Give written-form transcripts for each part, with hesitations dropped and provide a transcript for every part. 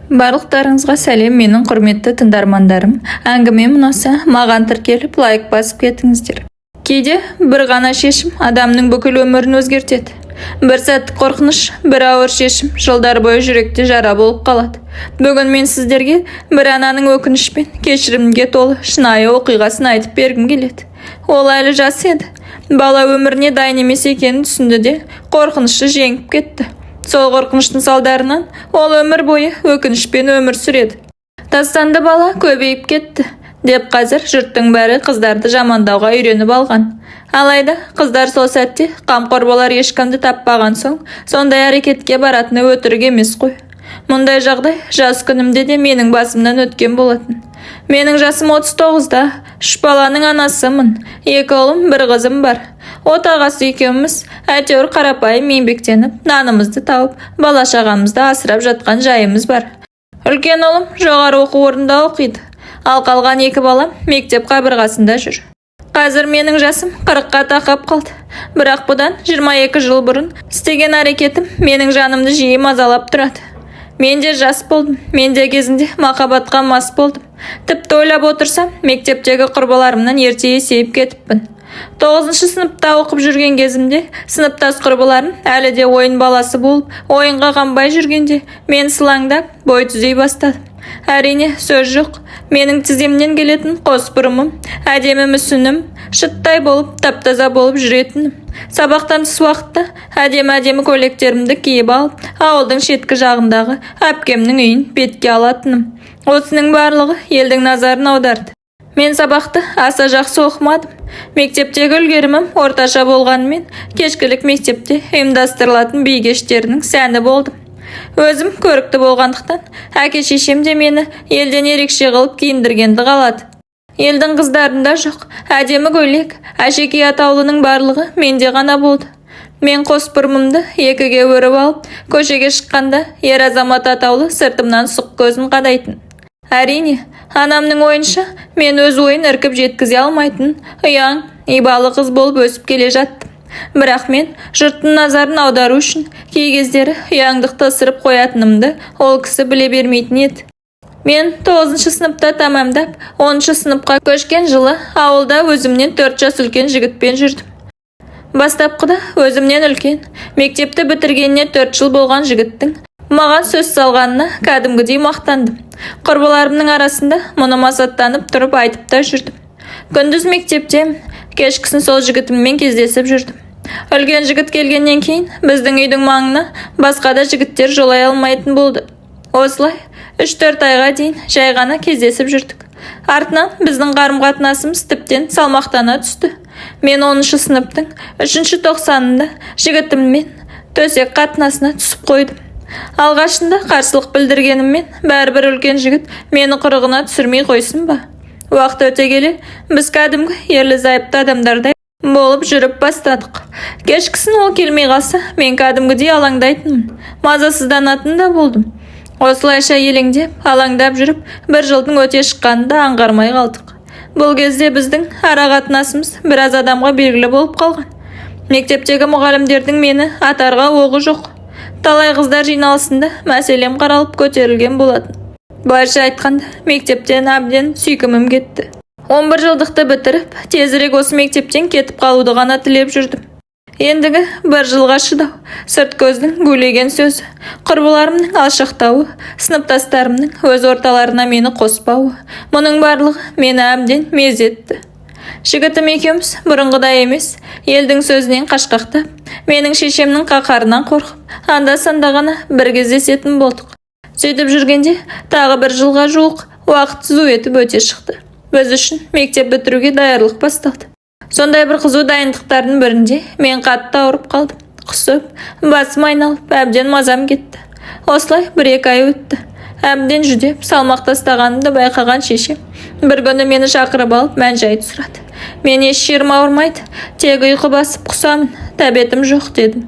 Барлықтарыңызға сәлем, менің құрметті тыңдармандарым! Әңгімем ұнаса, маған тіркеліп, лайк басып кетіңіздер. Кейде бір ғана шешім адамның бүкіл өмірін өзгертеді. Бір сәттік қорқыныш, бір ауыр шешім жылдар бойы жүректе жара болып қалады. Бүгін мен сіздерге бір ананың өкініш пен кешірімге толы шынайы оқиғасын айтып бергім келеді. Ол әлі жас еді. Бала өміріне дайын емес екенін түсінді де, қорқынышы жеңіп кетті. Сол қорқыныштың салдарынан ол өмір бойы өкінішпен өмір сүреді. Тастанды бала көбейіп кетті деп қазір жұрттың бәрі қыздарды жамандауға үйреніп алған. Алайда қыздар сол сәтте қамқор болар ешкімді таппаған соң, сондай әрекетке баратыны өтірік емес қой. Мұндай жағдай жас күнімде де менің басымнан өткен болатын. Менің жасым 39-да, үш баланың анасымын. Екі ұлым, бір қызым бар. Отағасы екеуміз әйтеуір қарапайым еңбектеніп, нанымызды тауып, бала-шағамызды асырап жатқан жайымыз бар. Үлкен ұлым жоғары оқу орнында оқиды, ал қалған екі балам мектеп қабырғасында жүр. Қазір менің жасым 40-қа тақап қалды. Бірақ бұдан 22 жыл бұрын істеген әрекетім менің жанымды жиі мазалап тұрады. Мен де жас болдым, мен де кезінде махаббатқа мас болдым. Тіпті ойлап отырсам, мектептегі құрбыларымнан ерте есейіп кетіппін. Тоғызыншы сыныпта оқып жүрген кезімде сыныптас құрбыларым әлі де ойын баласы болып, ойынға қанбай жүргенде, мен сылаңдап, бой түзей бастадым. Әрине, сөз жоқ, менің тіземнен келетін қос бұрымым, әдемі мүсінім, шыттай болып, тап-таза болып жүретінім. Сабақтан тыс уақытта әдемі-әдемі көйлектерімді киіп алып, ауылдың шеткі жағындағы әпкемнің үйін бетке алатыным. Осының барлығы елдің назарын аударды. Мен сабақты аса жақсы оқымадым. Мектептегі үлгерімім орташа болғанымен, кешкілік мектепте ұйымдастырылатын би кештерінің сәні болдым. Өзім көрікті болғандықтан, әке-шешем де мені елден ерекше қылып киіндіргенді қалады. Елдің қыздарында жоқ әдемі көйлек, әшекей атаулының барлығы менде ғана болды. Мен қос бұрмымды екіге өріп алып, көшеге шыққанда ер азамат атаулы сыртымнан сұқ көзін қадайтын. Әрине, анамның ойынша, мен өз ойын іркіп жеткізе алмайтын ұяң, ибалы қыз болып өсіп келе жаттым. Бірақ мен жұрттың назарын аудару үшін кей кездері ұяңдықты ысырып қоятынымды ол кісі біле бермейтін еді. Мен тоғызыншы сыныпта тәмамдап, 10-шы сыныпқа көшкен жылы ауылда өзімнен 4 жас үлкен жігітпен жүрдім. Бастапқыда өзімнен үлкен, мектепті бітіргеніне 4 жыл болған жігіттің маған сөз салғанына кәдімгідей мақтандым. Құрбыларымның арасында мұны масаттанып тұрып айтып та жүрдім. Күндіз мектепте, кешкісін сол жігітіммен кездесіп жүрдім. Үлкен жігіт келгеннен кейін біздің үйдің маңына басқа да жігіттер жолай алмайтын болды. Осылай 3-4 айға дейін жай ғана кездесіп жүрдік. Артынан біздің қарым-қатынасымыз тіптен салмақтана түсті. Мен 10-шы сыныптың үшінші тоқсанында жігітіммен төсек қатынасына түсіп қойдым. Алғашында қарсылық білдіргеніммен, бәрібір үлкен жігіт мені құрығына түсірмей қойсын ба? Уақыт өте келе біз кәдімгі ерлі-зайыпты адамдардай болып жүріп бастадық. Кешкісін ол келмей қалса, мен кәдімгідей алаңдайтынмын, мазасызданатын да болдым. Осылайша елеңдеп, алаңдап жүріп, бір жылдың өте шыққанын да аңғармай қалдық. Бұл кезде біздің ара қатынасымыз біраз адамға белгілі болып қалған. Мектептегі мұғалімдердің мені атарға оғы жоқ. Талай қыздар жиналысында мәселем қаралып көтерілген болатын. Былайша айтқанда, мектептен әбден сүйкімім кетті. 11 жылдықты бітіріп, тезірек осы мектептен кетіп қалуды ғана тілеп жүрдім. Ендігі бір жылға шыдау, сырт көздің гулеген сөзі, құрбыларымның алшақтауы, сыныптастарымның өз орталарына мені қоспауы, мұның барлығы мені әбден мезі етті. Жігітім екеуміз бұрынғыдай емес, елдің сөзінен қашқақтап, менің шешемнің қаһарынан қорқып, анда-санда ғана бір кездесетін болдық. Сөйтіп жүргенде тағы бір жылға жуық уақыт зу етіп өте шықты. Біз үшін мектеп бітіруге даярлық басталды. Сондай бір қызу дайындықтардың бірінде мен қатты ауырып қалдым. Құсып, басым айналып, әбден мазам кетті. Осылай бір-екі ай өтті. Әбден жүдеп, салмақ тастағанымды байқаған шешем бір күні мені шақырып алып, мән-жайды сұрады. Мен: «Еш жерім ауырмайды, тек ұйқы басып құсамын, тәбетім жоқ», – дедім.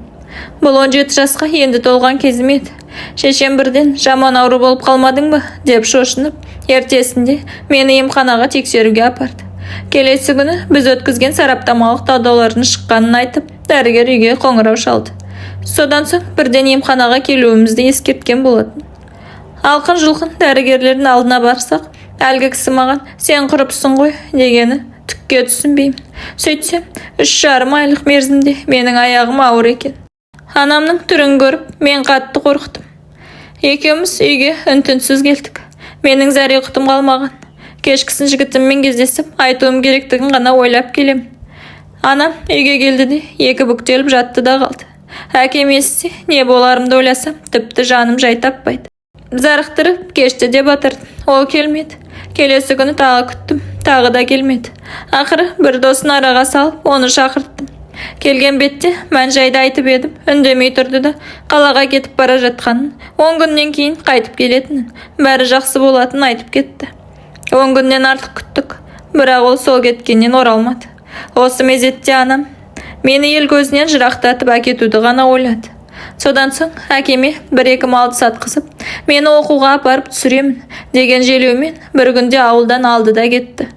Бұл 17 жасқа енді толған кезім еді. Шешем бірден: «Жаман ауру болып қалмадың ба?» – деп шошынып, ертесінде мені емханаға тексеруге апарды. Келесі күні біз өткізген сараптамалық талдаулардың шыққанын айтып, дәрігер үйге қоңырау шалды. Содан соң бірден емханаға келуімізді ескерткен болатын. Алқын-жұлқын дәрігерлердің алдына барсақ, әлгі кісі маған «сен құрыпсың ғой» дегені түкке түсінбеймін. Сөйтсем, 3,5 айлық мерзімде менің аяғым ауыр екен. Анамның түрін көріп, мен қатты қорықтым. Екеуміз үйге үн-түнсіз келдік. Менің зәре құтым қалмаған. Кешкісін жігітіммен кездесіп, айтуым керектігін ғана ойлап келемін. Анам үйге келді де, екі бүктеліп жатты да қалды. Әкем естісе, не боларымды ойласам, тіпті жаным жай таппайды. Зарықтырып, кешті де батырдым. Ол келмеді. Келесі күні тағы күттім, тағы да келмеді. Ақыры бір досын араға салып, оны шақырттым. Келген бетте мән-жайды айтып едім, үндемей тұрды да қалаға кетіп бара жатқанын, 10 күннен кейін қайтып келетінін, бәрі жақсы болатынын айтып кетті. 10 күннен артық күттік, бірақ ол сол кеткеннен оралмады. Осы мезетте анам мені ел көзінен жырақтатып әкетуді ғана ойлады. Содан соң әкеме бір-екі малды сатқызып, мені оқуға апарып түсіремін деген желеумен бір күнде ауылдан алды да кетті.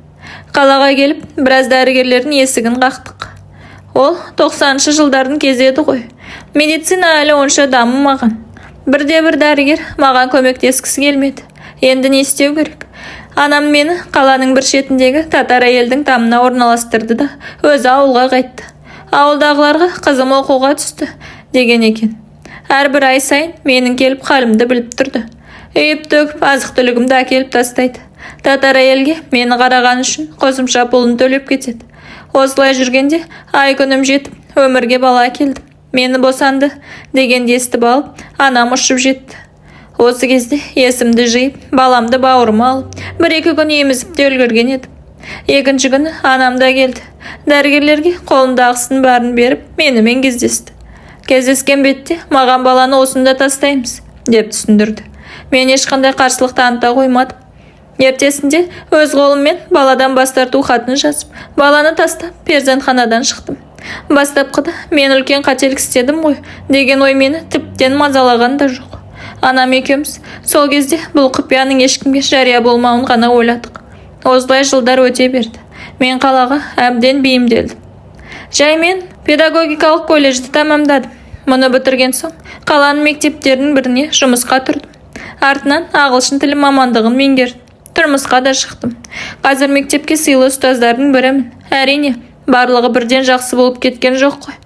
Қалаға келіп, біраз дәрігерлердің есігін қақтық. Ол 90-шы жылдардың кезі еді ғой. Медицина әлі онша дамымаған. Бірде-бір дәрігер маған көмектескісі келмеді. Енді не істеу керек? Анам мені қаланың бір шетіндегі татар әйелдің тамына орналастырды да, өзі ауылға қайтты. Ауылдағыларға қызым оқуға түсті деген екен. Әрбір ай сайын менің келіп халімді біліп тұрды. Үйіп-төгіп азық-түлігімді әкеліп тастайды. Татар әйелге мені қараған үшін қосымша пұлын төлеп кетеді. Осылай жүргенде ай күнім жетіп, өмірге бала әкелдім. Мені босанды дегенді естіп алып, анам ұшып жетті. Осы кезде есімді жиып, баламды бауырыма алып, бір-екі күн емізіп те үлгерген едім. Екінші күні анам да келді. Дәрігерлерге қолындағысын барын беріп, менімен кездесті. Кездескен бетте маған баланы осында тастаймыз деп түсіндірді. Мен ешқандай қарсылық таныта қоймадым. Ертесінде өз қолыммен баладан бас тарту хатын жазып, баланы тастап перзентханадан шықтым. Бастапқыда мен үлкен қателік істедім ғой деген ой мені тіптен мазалаған да жоқ. Анам екеуміз сол кезде бұл құпияның ешкімге жария болмауын ғана ойладық. Осылай жылдар өте берді. Мен қалаға әбден бейімделдім. Жаймен педагогикалық колледжді тәмамдадым. Мұны бітірген соң қаланың мектептерінің біріне жұмысқа тұрдым. Артынан ағылшын тілі мамандығын меңгердім. Тұрмысқа да шықтым. Қазір мектепке сыйлы ұстаздардың бірімін. Әрине, барлығы бірден жақсы болып кеткен жоқ қой.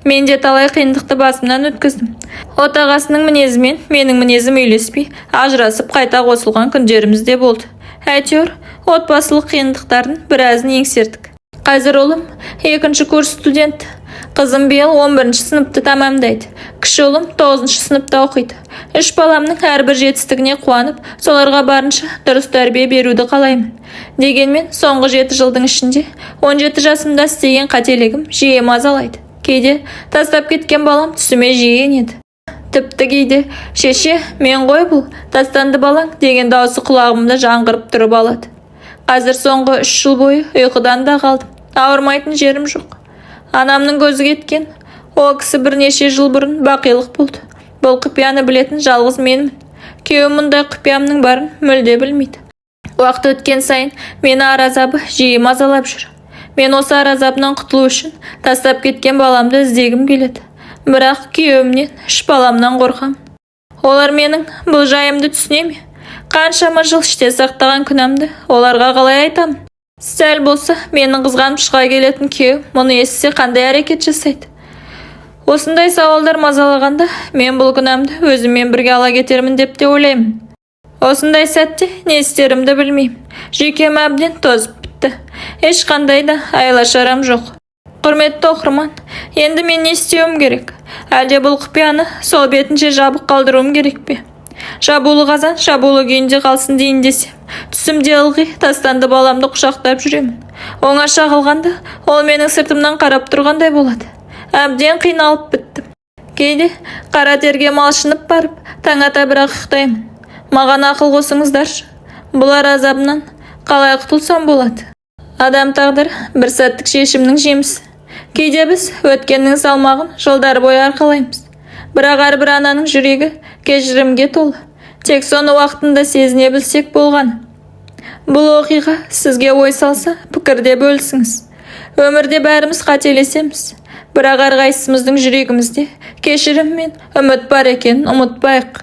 Мен де талай қиындықты басымнан өткіздім. Отағасының мінезімен менің мінезім үйлеспей, ажырасып қайта қосылған күндеріміз де болды. Әйтеуір, отбасылық қиындықтардың біразын еңсердік. Қазір ұлым екінші курс студенті. Қызым биыл 11 сыныпты тәмамдайды. Кіші ұлым 9 сыныпта оқиды. Үш баламның әрбір жетістігіне қуанып, соларға барынша дұрыс тәрбие беруді қалаймын. Дегенмен соңғы 7 жылдың ішінде 17 жасымда істеген қателігім жиі мазалайды. Кейде тастап кеткен балам түсіме жиі енеді. Тіпті кейде «Шеше, мен ғой бұл, тастанды балаң» деген даусы құлағымда жаңғырып тұрып алады. Қазір соңғы 3 жыл бойы ұйқыдан да қалдым. Ауырмайтын жерім жоқ. Анамның көзі кеткен. Ол кісі бірнеше жыл бұрын бақилық болды. Бұл құпияны білетін жалғыз менмін. Күйеуім мұндай құпиямның барын мүлде білмейді. Уақыт өткен сайын мені ар азабы жиі мазалап жүр. Мен осы ар азабынан құтылу үшін тастап кеткен баламды іздегім келеді. Бірақ күйеуімнен, үш баламнан қорқамын. Олар менің бұл жайымды түсіне ме? Қаншама жыл іште сақтаған күнәмді оларға қалай айтамын? Сәл болса менің қызғанып шыға келетін күйеуім мұны естісе қандай әрекет жасайды? Осындай сауалдар мазалағанда мен бұл күнәмді өзіммен бірге ала кетермін деп те ойлаймын. Осындай сәтте не істерімді білмеймін. Жүйкем әбден тозып бітті. Ешқандай да айла шарам жоқ. Құрметті оқырман, енді мен не істеуім керек? Әлде бұл құпияны сол бетінше жабық қалдыруым керек пе? Жабулы қазан жабулы күйінде қалсын дейін десем, түсімде ылғи тастанды баламды құшақтап жүремін. Оңаша қалғанда ол менің сыртымнан қарап тұрғандай болады. Әбден қиналып біттім. Кейде қара терге малшынып барып, таң ата бірақ ұйықтаймын. Маған ақыл қосыңыздаршы. Бұл ар азабынан қалай құтылсам болады? Адам тағдыры бір сәттік шешімнің жемісі. Кейде біз өткеннің салмағын жылдар бойы арқалаймыз. Бірақ әрбір ананың жүрегі кешірімге толы. Тек соны уақытында сезіне білсек болғаны. Бұл оқиға сізге ой салса, пікірде бөлісіңіз. Өмірде бәріміз қателесеміз. Бірақ әрқайсымыздың жүрегімізде кешірім мен үміт бар екенін ұмытпайық.